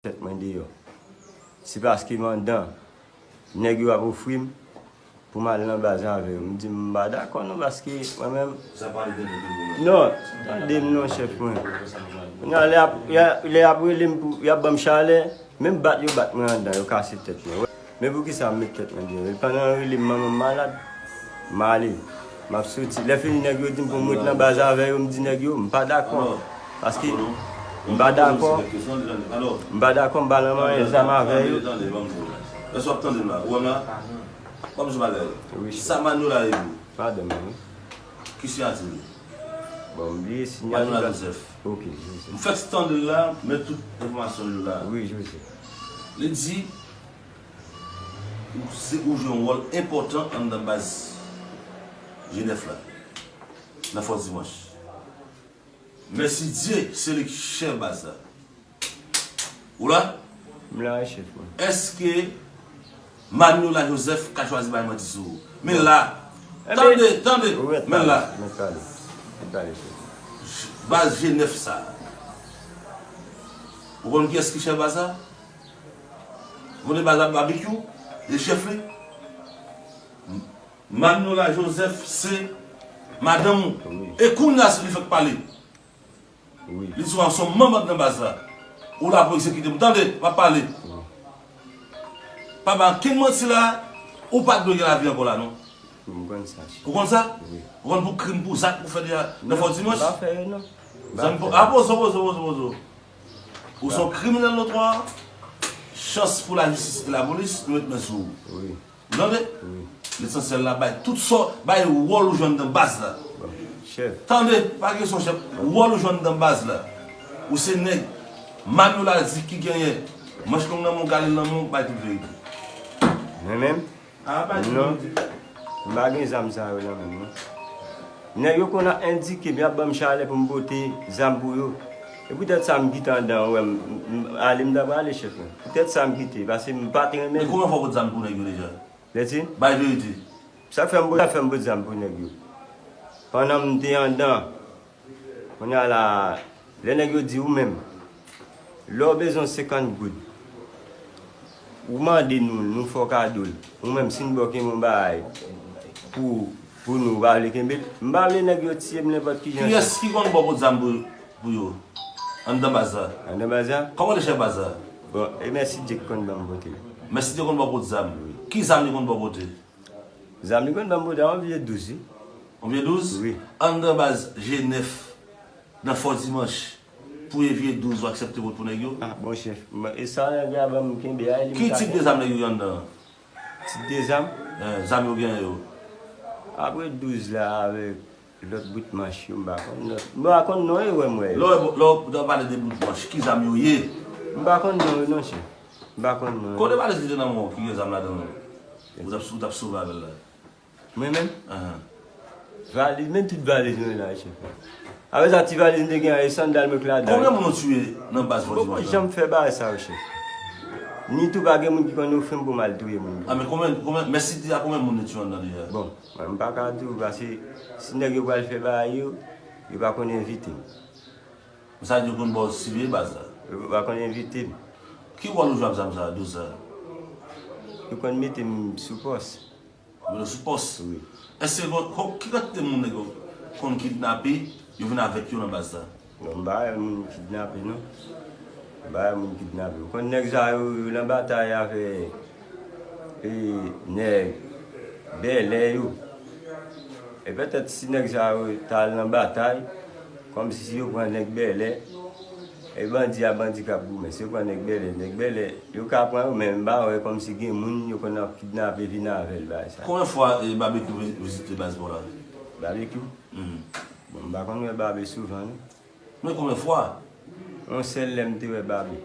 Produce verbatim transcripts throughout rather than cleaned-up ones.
tèt mwen deyò. Se paske m anndan, nèg yo ap ofri m pou m al nan baz avè yo. M di, "M pa dakò non, paske mwen menm." Sa pale de nèg yo menm. Non, tande m non, chèf mwen. Kounye a, lè y ap, y a- lè y ap rele m pou y ap ban m chalè, menm bat yo bat mwen anndan, yo kase tèt mwen. Men poukisa m met tèt mwen deyò? E pandan yo rele m, manman m malad, m ale. M ap soti. Lè fini, nèg yo di m pou m ret nan baz avè yo, m di nèg yo, m pa dakò. Paske m pa dakò. M pa dakò, m pa nan manyen zam avè yo. Èske w ap tande m la? Ou wè m la? Kòm sou bagay. Wi, chèf. Sa Manno la ye pou? Madanm mwen, wi. Ki siyati li? Bon, m bliye siyati. Manno la Joseph. Ok, Joseph. M fèk tande l la, men tout enfòmasyon yo la. Wi, Joseph. Li di, ou se, ou jwe yon wòl enpòtan anndan baz G nèf la, nan Fò Dimanch. Mèsidye, se li ki chèf baz la. Ou la? M la, wi, chèf mwen. Èske Manno la Joseph ka chwazi bay manti sou ou? Men la. Tande, tande. Men la. Mèt pale. Mèt pale, chèf. Baz G nèf sa. Ou konn kiyès ki chèf baz la? Ou konn baz la Babekyou? Li chèf li? Manno la Joseph se madanm ou. Wi. E kounye a li fèk pale. Wi. Li di w se yon manm anndan baz la. Ou la pou egzekite m. Tande, m ap pale. Wi. Pa bay ankenn manti la, ou pa t dwe gen lavi ankò la non. M konn sa, chèf. Ou konn sa? Wi. Ou konn pou krim, pou zak ou fè deja nan Fò Dimanch? M pa fè yo non. Zam pou, a, poze w, poze w, poze w, poze w. Ou se yon kriminèl notwa. Chans pou lajistis e lapolis, nou met men sou ou. Wi. Ou tande? Wi. Lesansyèl la, bay tout sa, bay wòl ou jwenn nan baz la. Bon, chèf. Tande, pa gen kesyon, chèf. Wòl ou jwenn nan baz la. Ou se nèg. Manno la di ki genyen. Manch long nan men w, galil nan men w, bay tout verite. Mwen menm? A, bay tout verite. Non. M pa gen zam sa yo nan men m, non. Nèg yo konn ap endike m, y ap ban m chalè pou m pote zam pou yo. E poutèt sa m kite anndan, ou wè m, m, m ale, m ta prale, chèf mwen. Poutèt sa m kite, paske m pa t renmen. Men konbyen fwa w pot zam pou nèg yo deja? Lèti? Bay verite. Sa k fè m pot, sa k fè m pot zam pou nèg yo? Pandan m te anndan, kounye a la, lè nèg yo di ou menm, lè w bezwen senkant goud, ou mande nou, nou fè w kado l. Ou menm, si n ba w kenbe yon bagay pou, pou nou, ou pa vle kenbe l. M pa vle nèg yo tiye m nenpòt ki jan. Kiyès ki konn ba w pot zam pou, pou yo? Anndan baz la. Anndan baz la? Kòman w rele chèf baz la? Bon, e Mèsidye ki konn ban m pote. Mèsidye konn ba w pot zam? Wi. Ki zam li konn ba w pote? Zam li konn ban m pote a, yon vye douz, wi. Yon vye douz? Wi. Anndan baz G nèf, nan Fò Dimanch, pou e vye douz ou aksepte pot pou nèg yo? A, bon, chèf. Mwen, e sa nèg la ban m kenbe a, e li m ka kenbe. Ki tip de zam nèg yo gen anndan an? Tip de zam? Eh, zam yo genyen yo. Apre douz la avèk lòt bout manch yo, m pa konn lòt. M pa konn non yo, wè m wè yo. Lè w, lè w, lè w pale de bout manch, ki zam yo ye? M pa konn non yo non, chèf. M pa konn non yo. Kote valiz ki te nan men w ki gen zam ladan l? Ou t ap, ou t ap sove avè l la? Mwen menm? Ahan. Valiz, men tout valiz mwen la, chèf. Apre sa, ti valiz m te gen an, e sandal mwen k ladan. Konbyen moun ou tiye nan baz Fò Dimanch la? Mwen poko janm fè bagay sa yo, chèf. Ni tou pa gen moun ki konn ofri m pou m al touye moun. A, men konbyen, konbyen, men si di a konbyen moun ou tiye anndan deja? Bon, mwen, m pa ka di w, paske si nèg yo pral fè bagay yo, yo pa konn envite m. Sa di yo konn ba w siveye baz la? Yo pa konn envite m. Ki wòl ou jwe ak zam sa, douz sa? Yo konn mete m sou pòs. Yo mete w sou pòs? Wi. Èske kon, kon, ki kantite moun nèg yo konn kidnape, yo vin avèk yo nan baz la? Non, m pa wè moun kidnape, non. M pa wè moun kidnape. Ou konn nèg sa yo, yo nan batay avè e nèg bèlè yo. E petèt si nèg sa yo t al nan batay, kòmsi si yo pran nèg bèlè, e bandi a bandi k ap goumen. Si yo pran nèg bèlè, nèg bèlè, yo ka pran yo, men m pa wè kòmsi gen moun yo konn ap kidnape vin avè l bagay sa. Konbyen fwa, e, Babekyou vi-, vizite baz pa w la? Babekyou? Mhm. Bon, m pa konn wè Babe souvan, non. Men konbyen fwa? Yon sèl lè m te wè Babe.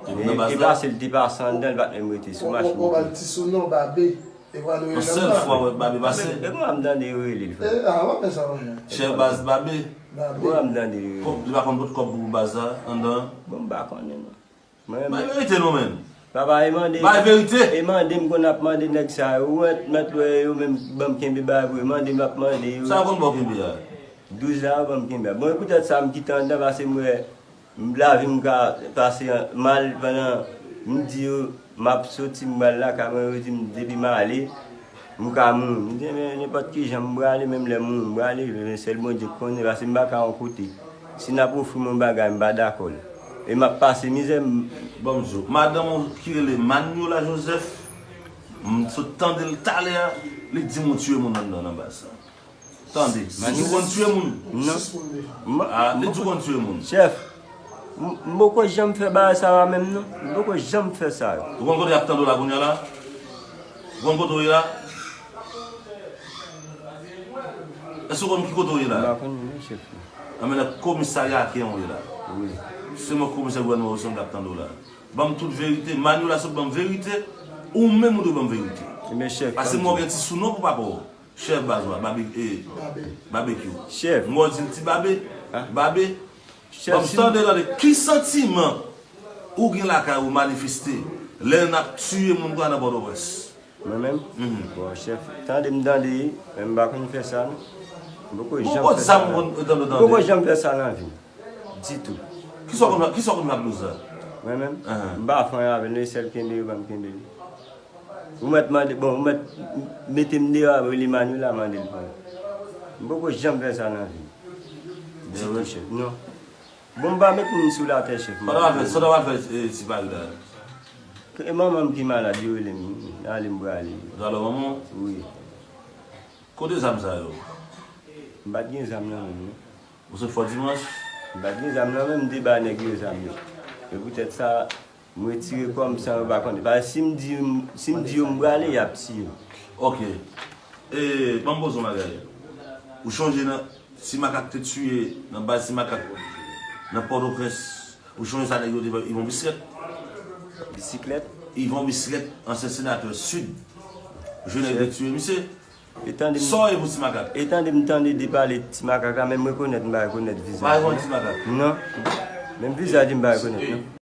E nan baz la? E pase, l te pase anndan, l pa t menm rete sou machin. Ou ba l ti sounon, Babe. E pa nou rele l Babe. Yon sèl fwa w wè Babe pase? E kòman m tande yo rele l, frè? E, a, w ap fè sa, monchè. Chèf baz Babe. Babe. Kòman m tande yo rele l? Li pa konn pot kòb pou baz la, anndan? Bon, m pa konnen, non. Bay verite non, menn. Papa, e mande, bay verite. E mande m konn ap mande nèg sa yo. Ou mèt, mèt wè yo menm ban m kenbe bagay pou yo. Mande m ap mande yo. Sa yo konn ba w kenbe a? Douz la yo ban m kenbe a. Bon, e poutèt sa m kite anndan, paske m wè Lavi m ka pase mal pandan m di yo m ap soti, m pral lakay mwen, yo di m depi m ale, m ka mouri. M di, men nenpòt ki jan m prale, menm lè m mouri, m prale, men sèl Bondye k konnen, paske m pa ka yon kote. Si n ap ofri m yon bagay, m pa dakò l. E m ap pase mizè, m Ban m di w, madanm ou ki rele Maniola Joseph, m sot tande l talè a, li di m ou tiye moun anndan nan baz sa. Tande, li di w konn tiye moun. Non. Ah, li di w konn tiye moun. Chèf, m m poko janm fè bagay sa yo menm non. M poko janm fè sa yo. Ou konn kote y ap tande w la kounye a la? Ou konn kote w ye la? Èske w konn ki kote w ye la? M pa konn non, chèf. Anben nan komisarya Aken w ye la. Wi. Se mwen komisè gouvènman Wilson k ap tande w la. Ban m tout verite. Maniola sot ban m verite. Ou menm ou dwe ban m verite. Ebyen, chèf, paske m wè w gen ti sounon pou papa w. Chèf baz ou a, Babe, e, Babekyou. Chèf. M wè w di l ti Babe. Babe. Chèf, ban m tande, tande ki santiman ou gen lakay ou manifeste lè n ap tiye moun konsa nan Pòtoprens. Mwen menm? Bon, chèf, tande m tande, men m pa konn fè sa non. M poko janm fè sa. Ou poko janm fè sa nan vi m. Ditou. Kisa w konn, kisa w konn fè ak blouz la? Mwen menm? M pa fanyen avè l non, e sèl kenbe yo ban m kenbe li. Ou mèt mande, bon, ou mèt mete m deyò, rele Maniola, mande l pou mwen. M poko janm fè sa nan vi m. Ditou, chèf. Non. Bon, m pa met moun sou latè, chèf. Sa w ta pral fè, sa w ta pral fè, e, ti Pari la? E manman m ki malad, yo rele m, ale m prale. Ou t alò manman w? Wi. Kote zam sa yo? M pa t gen zam nan men m non. Ou sot Fò Dimanch? M pa t gen zam nan men m, m te ba nèg yo zam yo. E poutèt sa, m retire kò m san yo pa konnen. Paske si m di, si m di yo m prale, y ap tiye m. Ok. E, ban m poze w yon bagay. Ou chonje nan Ti Makak te tiye nan baz Ti Makak nan Pòtoprens? Ou chonje sa nèg yo te fè Yvon Bisklèt? Bisiklèt? Yvon Bisklèt, ansyen senatè Sid. Ou chonje nèg yo te tiye misye? Sa w ye pou Ti Makak? E tande m tande de pale Ti Makak la, men m rekonèt m pa rekonèt vizaj li non. Pa rekonèt Ti Makak? Non. Menm vizaj li m pa rekonèt non.